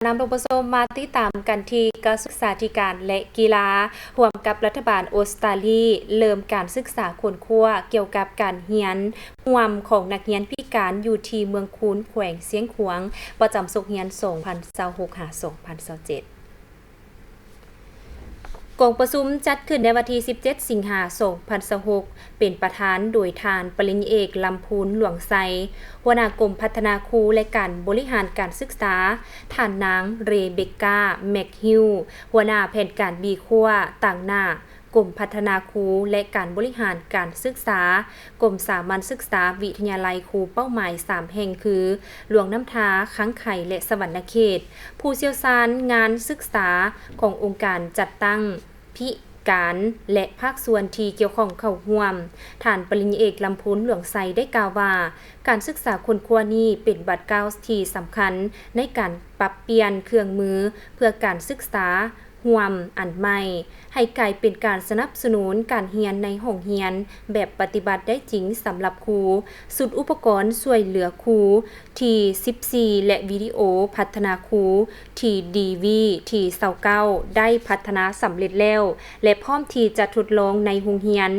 ນຳທ່ານຜູ້ຊົມມາຕິດຕາມກັນທີ່ກະຊວງສຶກສາທິການ ແລະ ກິລາ ຮ່ວມກັບລັດຖະບານອົດສະຕາລີ ເລີ່ມການສຶກສາຄົ້ນຄວ້າກ່ຽວກັບການຮຽນຮ່ວມຂອງນັກຮຽນພິການຢູ່ທີ່ເມືອງຄູນ ແຂວງຊຽງຂວາງ ປະຈຳສົກຮຽນສອງພັນຊາວຫົກ ຫາ ສອງພັນຊາວເຈັດ. ກອງປະຊຸມຈັດຂຶ້ນໃນວັນທີສິບເຈັດ ສິງຫາ ສອງພັນຊາວຫົກ ເປັນປະທານໂດຍທ່ານປະລິນຍາເອກ ລຳພູນ ຫຼວງໄຊ ຫົວໜ້າກົມພັດທະນາຄູ ແລະ ການບໍລິຫານການສຶກສາ, ທ່ານນາງ ເຣເບັກກາ ແມັກຮິວ ຫົວໜ້າແຜນການບີຂົວ, ຕາງໜ້າ ກົມພັດທະນາຄູ ແລະ ການບໍລິຫານການສຶກສາ, ກົມສາມັນສຶກສາ ວິທະຍາໄລຄູເປົ້າໝາຍສາມແຫ່ງຄື ຫຼວງນ້ຳທາ, ຄັງໄຄ ແລະ ສະຫວັນນະເຂດ, ຜູ້ຊ່ຽວຊານງານສຶກສາຂອງອົງການຈັດຕັ້ງພິການ ແລະ ພາກສ່ວນທີ່ກ່ຽວຂ້ອງເຂົ້າຮ່ວມ. ທ່ານປະລິນຍາເອກ ລຳພູນ ຫຼວງໄຊ ໄດ້ກ່າວວ່າ ການສຶກສາຄົ້ນຄວ້ານີ້ເປັນບາດກ້າວທີ່ສຳຄັນໃນການປັບປ່ຽນເຄື່ອງມືເພື່ອການສຶກສາ ຮ່ວມອັນໃໝ່ ໃຫ້ກາຍເປັນການສະໜັບສະໜູນການຮຽນໃນຫ້ອງຮຽນແບບປະຕິບັດໄດ້ຈິງສຳລັບຄູ. ຊຸດອຸປະກອນຊ່ວຍເຫຼືອຄູທີສິບສີ່ ແລະ ວິດີໂອພັດທະນາຄູທີດີວີທີຊາວເກົ້າ ໄດ້ພັດທະນາສຳເລັດແລ້ວ ແລະ ພ້ອມທີ່ຈະທົດລອງໃນໂຮງຮຽນ.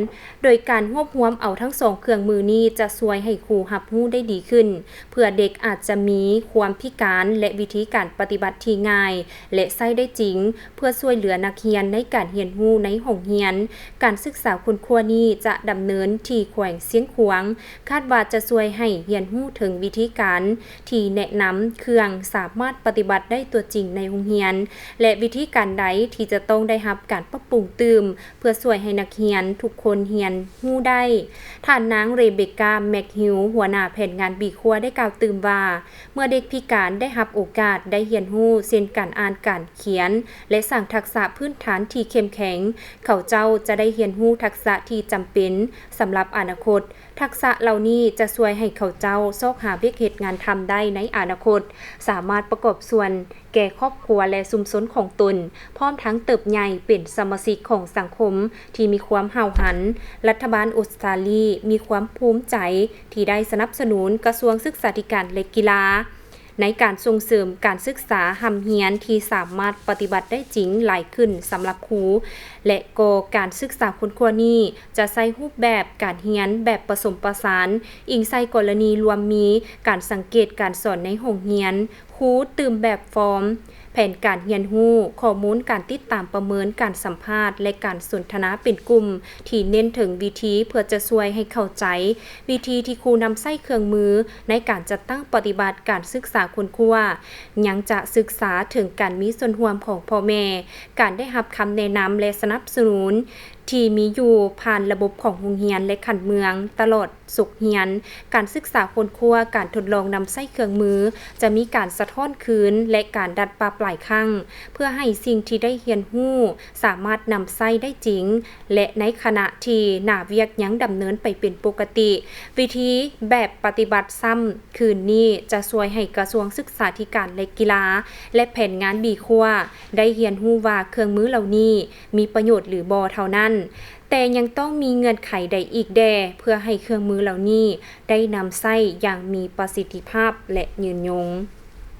ໂດຍການຮວບຮວມເອົາທັງສອງເຄື່ອງມືນີ້ຈະຊ່ວຍໃຫ້ຄູຮັບຮູ້ໄດ້ດີຂຶ້ນ ເພື່ອເດັກອາດຈະມີຄວາມພິການ ແລະ ວິທີການປະຕິບັດທີ່ງ່າຍ ແລະ ໃຊ້ໄດ້ຈິງ ເພື່ອຊ່ວຍເຫຼືອນັກຮຽນໃນການຮຽນຮູ້ໃນຫ້ອງຮຽນ. ການສຶກສາຄົ້ນຄວ້ານີ້ຈະດຳເນີນທີ່ແຂວງຊຽງຂວາງ, ຄາດວ່າຈະຊ່ວຍໃຫ້ຮຽນຮູ້ເຖິງວິທີການທີ່ແນະນຳເຄື່ອງສາມາດປະຕິບັດໄດ້ຕົວຈິງໃນໂຮງຮຽນ ແລະ ວິທີການໃດທີ່ຈະຕ້ອງໄດ້ຮັບການປັບປຸງຕື່ມ ເພື່ອຊ່ວຍໃຫ້ນັກຮຽນທຸກຄົນຮຽນຮູ້ໄດ້. ທ່ານນາງ ເຣເບັກກາ ແມັກຮິວ ຫົວໜ້າແຜນງານບີຂົວ ໄດ້ກ່າວຕື່ມວ່າ ເມື່ອເດັກພິການໄດ້ຮັບໂອກາດໄດ້ຮຽນຮູ້ ເຊັ່ນ ການອ່ານ, ການຂຽນ ແລະ ສ້າງທັກສະພື້ນຖານທີ່ເຂັ້ມແຂງ, ເຂົາເຈົ້າຈະໄດ້ຮຽນຮູ້ທັກສະທີ່ຈຳເປັນສຳລັບອະນາຄົດ. ທັກສະເຫຼົ່ານີ້ຈະຊ່ວຍໃຫ້ເຂົາເຈົ້າຊອກຫາວຽກເຮັດງານທຳໄດ້ໃນອະນາຄົດ, ສາມາດປະກອບສ່ວນ ແກ່ຄອບຄົວ ແລະ ຊຸມຊົນຂອງຕົນ, ພ້ອມທັງເຕີບໃຫຍ່ເປັນສະມາຊິກຂອງສັງຄົມທີ່ມີຄວາມຫ້າວຫັນ. ລັດຖະບານອົດສະຕາລີມີຄວາມພູມໃຈທີ່ໄດ້ສະໜັບສະໜູນກະຊວງສຶກສາທິການ ແລະ ກິລາ ໃນການສົ່ງເສີມການສຶກສາຮ່ຳຮຽນທີ່ສາມາດປະຕິບັດໄດ້ຈິງຫຼາຍຂຶ້ນສຳລັບຄູ ແລະ ກໍການສຶກສາຄົ້ນຄວ້ານີ້ຈະໃຊ້ຮູບແບບການຮຽນແບບປະສົມປະສານ, ອີງໃສ່ກໍລະນີລວມມີການສັງເກດການສອນໃນຫ້ອງຮຽນ, ຄູຕື່ມແບບຟອມ, ແຜນການຮຽນຮູ້, ຂໍ້ມູນການຕິດຕາມປະເມີນ, ການສຳພາດ ແລະ ການສົນທະນາເປັນກຸ່ມ ທີ່ເນັ້ນເຖິງວິທີເພື່ອຈະຊ່ວຍໃຫ້ເຂົ້າໃຈວິທີທີ່ຄູນຳໃຊ້ເຄື່ອງມືໃນການຈັດຕັ້ງປະຕິບັດການສຶກສາຄົ້ນຄວ້າ. ຍັງຈະສຶກສາເຖິງການມີສ່ວນຮ່ວມຂອງພໍ່ແມ່, ການໄດ້ຮັບຄຳແນະນຳ ແລະ ສະໜັບສະໜູນທີ່ມີຢູ່ຜ່ານລະບົບຂອງໂຮງຮຽນ ແລະ ຂັ້ນເມືອງ ຕະຫຼອດ ສົກຮຽນ. ການສຶກສາຄົ້ນຄວ້າ, ການທົດລອງນຳໃຊ້ເຄື່ອງມື ຈະມີການສະທ້ອນຄືນ ແລະ ການດັດປັບຫຼາຍຄັ້ງ ເພື່ອໃຫ້ສິ່ງທີ່ໄດ້ຮຽນຮູ້ສາມາດນຳໃຊ້ໄດ້ຈິງ ແລະ ໃນຂະນະທີ່ໜ້າວຽກຍັງດຳເນີນໄປເປັນປົກກະຕິ. ວິທີແບບປະຕິບັດຊ້ຳຄືນນີ້ຈະຊ່ວຍໃຫ້ກະຊວງສຶກສາທິການ ແລະ ກິລາ ແລະ ແຜນງານບີຂົວ ໄດ້ຮຽນຮູ້ວ່າເຄື່ອງມືເຫຼົ່ານີ້ມີປະໂຫຍດຫຼືບໍ່ເທົ່ານັ້ນ, ແຕ່ຍັງຕ້ອງມີເງື່ອນໄຂໃດອີກແດ່ ເພື່ອໃຫ້ເຄື່ອງມືເຫຼົ່ານີ້ໄດ້ນຳໃຊ້ຢ່າງມີປະສິດທິພາບ ແລະ ຍືນຍົງ.